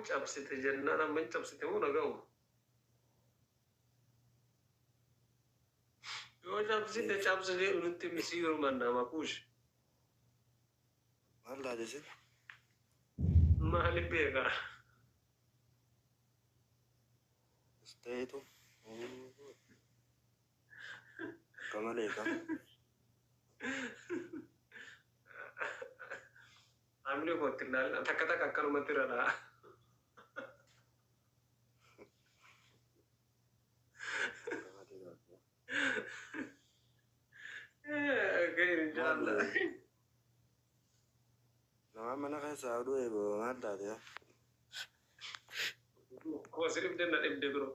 Hin cabsite jennaan amma hin cabsite moo naga'u? Yoo cabsite cabsite nutti misiiru manna makuush. Maal taate isin? Maali beeka? Ta'eetu. Akka malee ka. Amni kootti ilaalina takka takka akkanumatti irra dha'a. Akka malee taate. Ga'in inshallah. Namaan mana keessaa oduu eeboo maal taate yaa? Kosi dhibde na dhibde bro.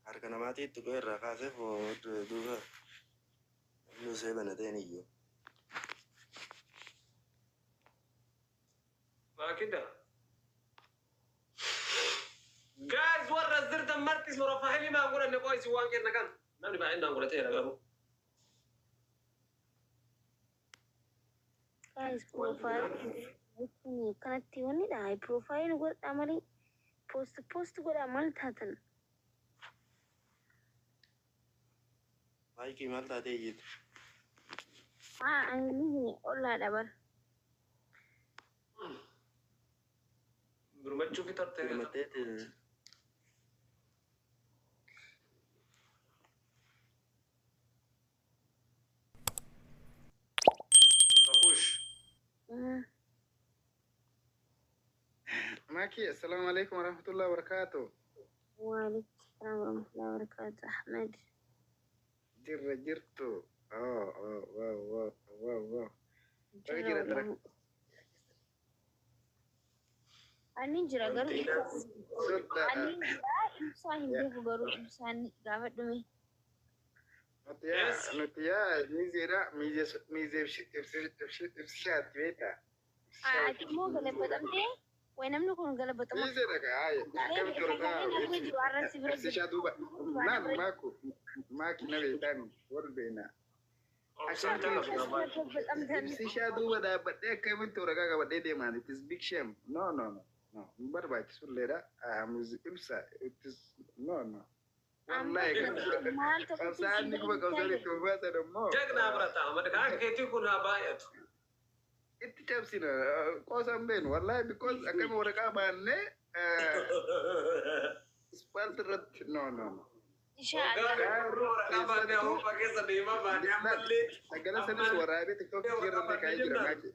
Harka namaatii itti qo'ee irraa kaasee duuba namni usee banatee hin iyyu. Maakida. Guys, warra as jirtan marti profile maan godhanne qoo isin waan kenna kan. Namni baay'inaan godhateera garuu. Guys, profile jechuun kanatti wanni dha. Profile godhaa malee post post godhaa maal taatan? Maayikii maal taatee iyyitu? Haa, ani ollaadha bar. Birmachuu fi tartee. Birmatteeti. Makuush. Maki, assalamu alaikum warahmatullahi wabarakatuh. Waalaikum salaam warahmatullahi wabarakatuh. Ahmed. Jirra jirtu. Oh, wow. Baga Jira jira dara. wallahi. Ani jira garuu Sodda. ani jira ibsaa hin beeku garuu ibsaan gaafa dhume. Nuti yaa nuti yaa miizeedha miizee miizee ibsishaatti beektaa? Ati immoo galabaxamtee way namni kun galabaxama. Miizeedha kaa akkamitti waraqaa Namni jiru arrasi bira jiru. ibsishaa duuba maal maaku maaki na beektaan wal beeknaa. Ibsishaa duuba dhaabbadhee akkamitti waraqaa qabadhee deemaan, it is big shame. No, no, no, no, hin barbaachisu illeedha. Ibsa, it is no, no. Wallahi Maal tokkotti qabsaa'aan kuma qabsaan itti barbaadan immoo Jagnaa bira ta'a. Madaqaa keetii kun haa baay'atu. Itti cabsina qoosaan beenu wallahi, because akkami waraqaa baannee ispaalti irratti, no, no, no. Inshaallah. Waraqaa baannee Awurooppaa keessa deemaa baannee ammallee. Sagala sanis waraabee TikTokii irratti kaa'ee jira, maaki.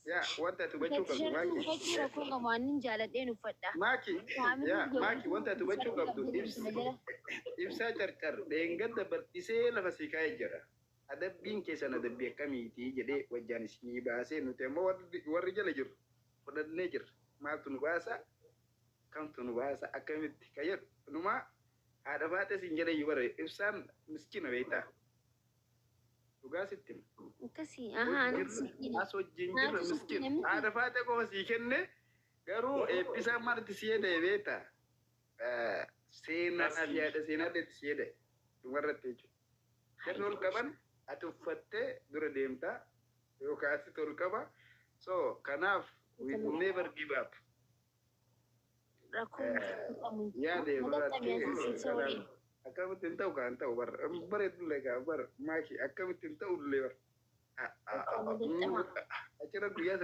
Yaa, wanta ati hubachuu qabdu Tishertii maaki. uffachuu rakkoo qabu, annin jaaladheen uffadha. Maaki, yaa maaki, wanta ati hubachuu qabdu ibsaa carcar dheengadda bal'isee lafa sii kaa'ee jira. Adabbiin keessan adabbii akkamiiti jedhee wajjaan isinii baasee, nuti ammoo warri jala jiru fudhannee jirra. Maaltu nu baasa? Kamtu nu baasa? Akkamitti? Ka jedhu numaa haadha baatee siin jedhee iyyuu bara ibsaan miskiina beektaa? Dhugaa sitti hima. Akkasii ahaa anis miskiina. As wajjin jirra Naatu miskiina. miskiina miti. Haadha faatee qofa sii kenne, garuu eebbisaan maalitti si jedhe beektaa? Seenaa fi haadha seenaa itti si jedhe dhumarratti jechuudha. Jarri ol qaban ati uffattee dura deemtaa yookaan asitti ol qaba. So kanaaf we never give up. Rakkoon qabu. Yaade Maxxanee irratti asii waliin. Akkamitti hin ta'u kan ta'u bara bareedullee gaa bara maaki akkamitti hin ta'u illee bara. Achirra guyyaa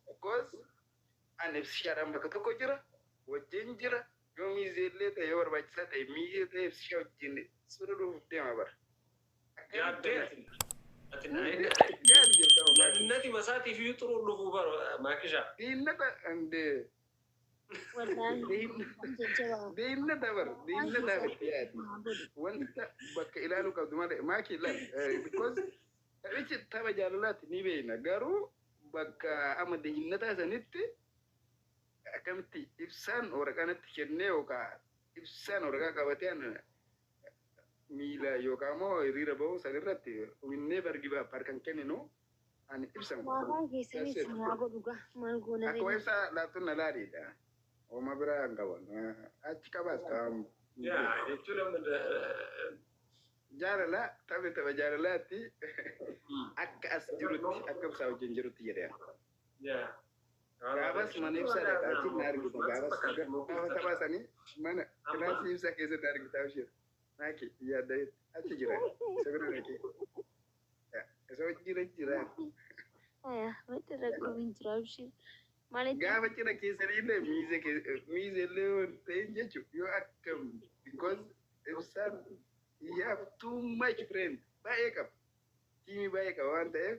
because ani ibsishaadhaan bakka tokko jira, wajjin jira, yoo miizeellee ta'e, yoo barbaachisaa ta'e miizee ta'e, ibsishaa wajjin sura dhufuuf deema bara. Yaaddee ati. Ati Yaadi jirta maaki. Jannati masaatiif iyyuu xuruu dhufuu bara maakishaa. Diinata andee. Wallaahi jajjabaa. Diinata bar diinataaf itti yaadi. Wanta bakka ilaaluu qabdu malee maaki ilaal, because taphichi tapha jaalalaati ni beekna, garuu bakka amma diinnataa sanitti akkamitti ibsaan waraqaa natti kennee yookaan ibsaan waraqaa qabatee ana miila yookaan immoo hiriira bahuu sanirratti, we never give up, harkan kenninu ani ibsan. Afaan keessanis haa godhu gaa maal goona Akkuma ree. ibsaa laattuun na laaliidha. Oma biraa hin qaban. Achi qabaas qabamu. Yaa jechuun amma Jaalala taphni tapha jaalalaatti akka as jirutti, akka ibsaa wajjin jirutti jedhee. Gaafas mana ibsaa dhaqa, achi na argita. Gaafas gaafa tapha sanii mana kilaasii ibsaa keessatti argita abshir. Maaki yaadda achi jira. Isa bira dhaqee. Isa wajjin jira. Aya, madda rakkoo hin jiru abshir. Maalitti Gaafa cina keessanii illee miizee illee waan ta'in jechuudha. Yoo akkam, because ibsaan he have too much friend, baay'ee qaba. Tiimii baay'ee qaba waan ta'eef,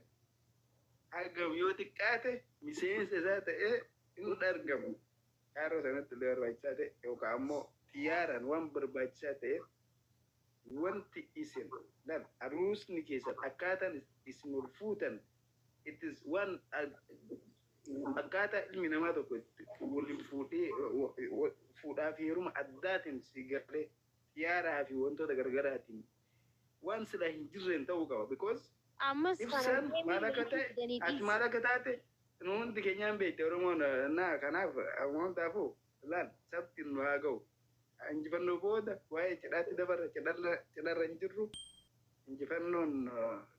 hagam yoo xiqqaate miseensa isaa ta'ee hin argamu. Kaaroo sanatti illee barbaachisaa ta'e yookaan ammoo xiyyaaraan waan barbaachisaa ta'eef, wanti isin lal aruusni keessan akkaataan isin ol fuutan, it is waan akkaataa ilmi namaa tokko itti waliin fuudhee fuudhaa fi heeruma addaatiin si galee xiyyaaraa fi wantoota gargaraatiin waan silaa hin jirreen ta'uu qaba, because Ammas kana ibsaan maal akka ta'e, ati maal akka taate nu hundi keenyaan beekte. Oromoon na kanaaf hundaafuu laal sabti nu haa ga'u. Injifannoo booda waa'ee cidhaatti dabarra. Cidharra hin jirru. Injifannoon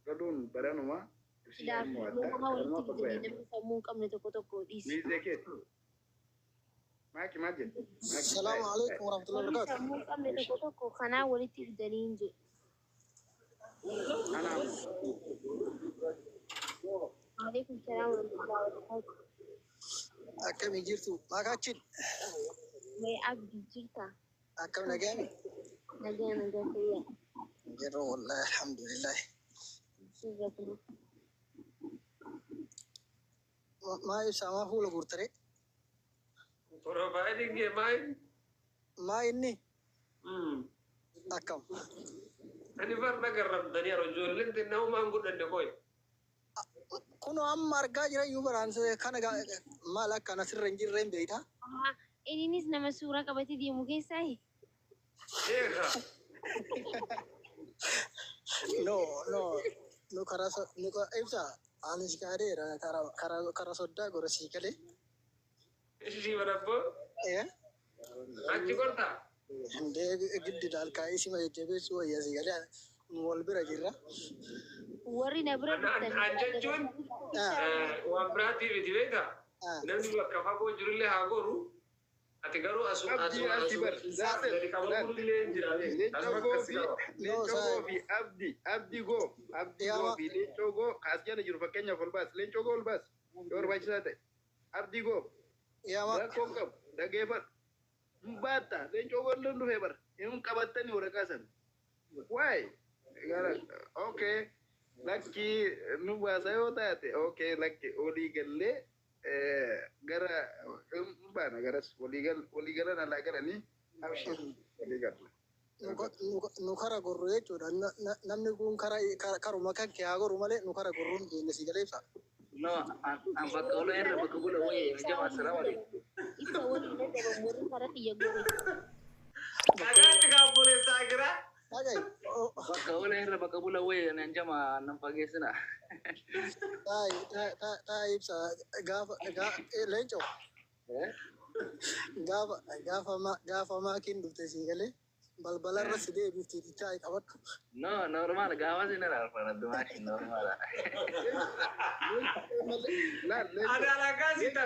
galuun baranuma ibsishaan mo'atta. Nama walitti fidanii namni sammuu hin qabne tokko tokko dhiisi. Miizee keeti maaki maal jette? السلام عليكم ورحمة الله Warri وبركاته. sammuu hin qabne tokko tokko kanaa walitti fidanii hin jedhu. Anaaf Waalaikum salaam warahmatullahi wabarakatuh. Akkami jirtu? Maakaachin. Wai abdii jirta? Akkam nagaami? Nagaa, nagaa, fayyaa. Jirru wallahi, alhamdulillah. Sirra kuma. Maa ibsaa, maa fuula guurtare? Profaayiliin kee maal? Maa inni akkam? Ani farda garramtanii yeroo ijoolleen xinnaa uumaan godhanne koy. Kunoo amma argaa jira iyyuu baraan kana maal akka asirra hin jirre hin beektaa? Innis nama suuraa qabatee deemu keessaa. Eega. No, no, nu karaa nu ibsa anis kaadeera karaa soddaa gora sii galee. Ishii barabboo achi gortaa. Indee giddi daalkaa'ii sima jajjabeessuu wayya, sii galee, nu wal bira jirra. Warri na bira dhuftan. An jechuun waan biraatiif miti, beektaa? Namni bakka fagoo jirullee haa goru. Ati garuu asuma Abdii asuma asii bar asuma gadi qabamullee hin jira. Leencoo goo fi leencoo goo fi abdii abdii goo abdii goo fi leencoo goo kaas jala jiru, fakkeenyaaf ol baas, leencoo goo ol baas yoo barbaachisaa ta'e, abdii goo rakkoon qabu dhageeffadhu hin baatta. Leencoo goo illee dhufee bara hin qabattanii waraqaa sana waay gara okay lakkii nu baasa yoo taate, okay lakki olii gallee gara hin baana, garas walii galan alaa galanii abshir walii galla. Nu kara gorru jechuudha. Namni kun kara karuma kan kee haa goru malee nu kara gorruun keenya, si galee ibsa. No, an bakka ola irra bakka bula wayii jama, assalamu alaikum. Ibsa waliin dadhaban warri karaa kiyya gore. Dhagaatti kaabboleessaa jira. Dhaga'i. Bakka ola irra bakka bula wayii nan jama nan fageessina. Taa'i taa'i ibsa, gaafa leencoo gaafa gaafa gaafa maakiin dhufte, si galee, balbalarra si deebifti, taa'i qabadhu. No, normal gaafa sin arfana dumashi normal. Laal Ani alakkaasi ta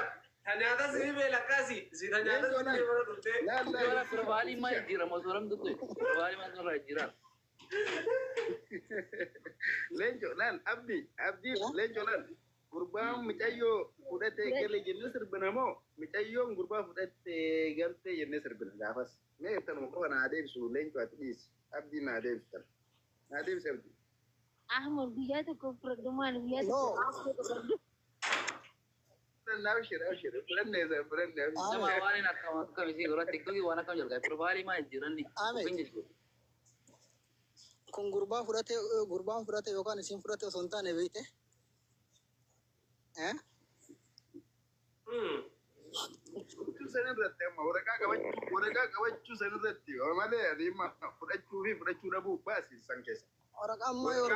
nyaata si beela akkaasi si ta nyaata si beela dhuftee. Laal Wala laal profile ma jira mosoram duttu. Profile ma nurra jira. Leencoo laal abdii abdii leencoo laal gurbaan mucayyoo fudhatee gale jennee sirbina moo mucayyoon gurbaa fudhattee galtee jennee sirbina gaafas? Mee tanuma qofa naa deebisu leencoo, ati dhiisi, abdii naa deebisu, naa deebisi abdii. Ahmad, guyyaa tokko fudhadhu, maal guyyaa No. tokko fudhadhu. Abshir abshir, fudhannee isa fudhannee abshir. Jama waan hin akkam akkam isii gora TikTok waan akkam jalqabe profile ma jiranni. Ame. Kun gurbaa fudhate, gurbaan fudhate yookaan isin fudhate osoo hin taane, beekte. Eh? Fudhachuu san irratti amma waraqaa qabachuu san irratti malee adeema fudhachuu fi fudhachuu dhabuu baasi san keessa. Waraqaa ammaa yoo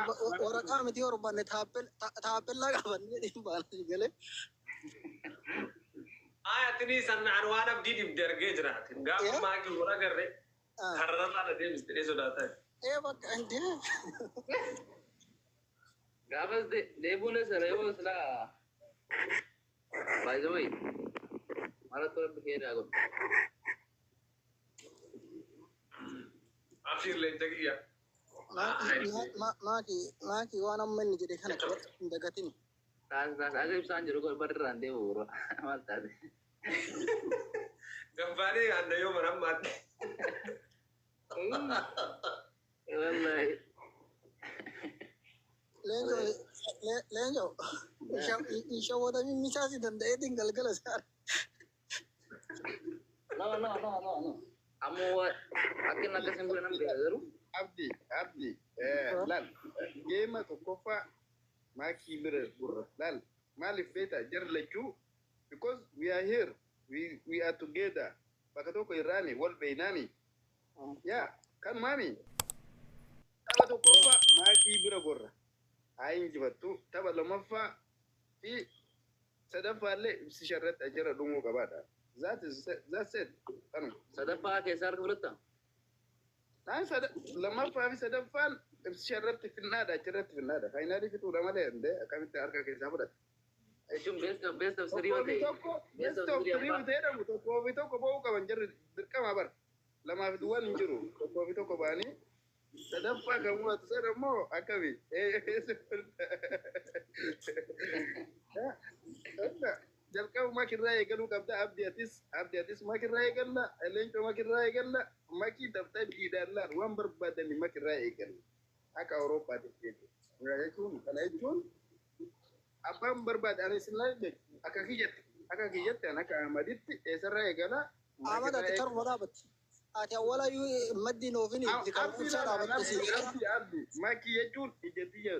waraqaa miti, yoo barbaanne taappellaa qabannee dhimma si galee. Ayatini san an waan abdii dibde argee jira. Gaafa maakii wal agarre karrarraa na deebiste sodaatan. Ee, bakka indee. Gaafas deebuun sana yoo silaa, by the way, maaltu Rabbi keeraa godhu. Abshir, leenca kiyya. Maaki, maaki, waan amma inni jedhe kana qabadhu, hin dagatin. Taas taas akka ibsaan jiru godhu barri irraan deemu bro. Maal taate? Gabbaalee yaadda yoo mana ammaatti. Wallahi. Leencoo, leencoo, hin shawwatamin, misaasi danda'eetiin galgala isaa. No, no, no, no, no. Ammoo waa akka inni akkas hin godhe nan beeka garuu. Abdi, Abdi, laal, game tokkoffaa maakii bira gurra. Laal, maaliif beekta? Jarri lachuu, because we are here, we are together. Bakka tokko irraani wal beeynaani. Yaa, kanumaani. Tapha tokkoffaa maakii bira gorra. Haa injifattu. Tapha lammaffaa fi sadaffaallee ibsisha irratti ajjara dhumuu qabaadha. That's it. Kanuma. Sadaffaa keessaa harka fudhatta? Naan lammaffaa fi sadaffaan ibsisha irratti finnaadha, achirratti finnaadha. Finalii fixuudha malee hundee akkamitti harka keessaa fudhata? Jechuun best of three Tokkoo yoo fi ta'e. tokko, best of three ta'ee jedhamu, tokkoo fi tokko ba'uu qaban jarri dirqama bara. Lamaa fi duwwaan hin jiru. Tokkoo fi tokko ba'anii sadaffaa kan mo'atu sana immoo akkami? Jalqaba makirraa eegaluu qabda. Abdi, atis, Abdi, atis makirraa eegalla, leencoo makirraa eegalla, makii dabtaa jiidhaan laal waan barbaadani makirraa eegalla. Akka Awurooppaatti jechuudha. Jechuun kana jechuun abbaan barbaade ani isin laal akka kiyyatti ani akka Ahmaditti eessarraa eegala? Ahmad, ati karuma dhaabatti. Ati awwalayyuu maddiin oofin kan Abdi ibsaa dhaabatte si. Abdi, Abdi, makii jechuun ija tiyya.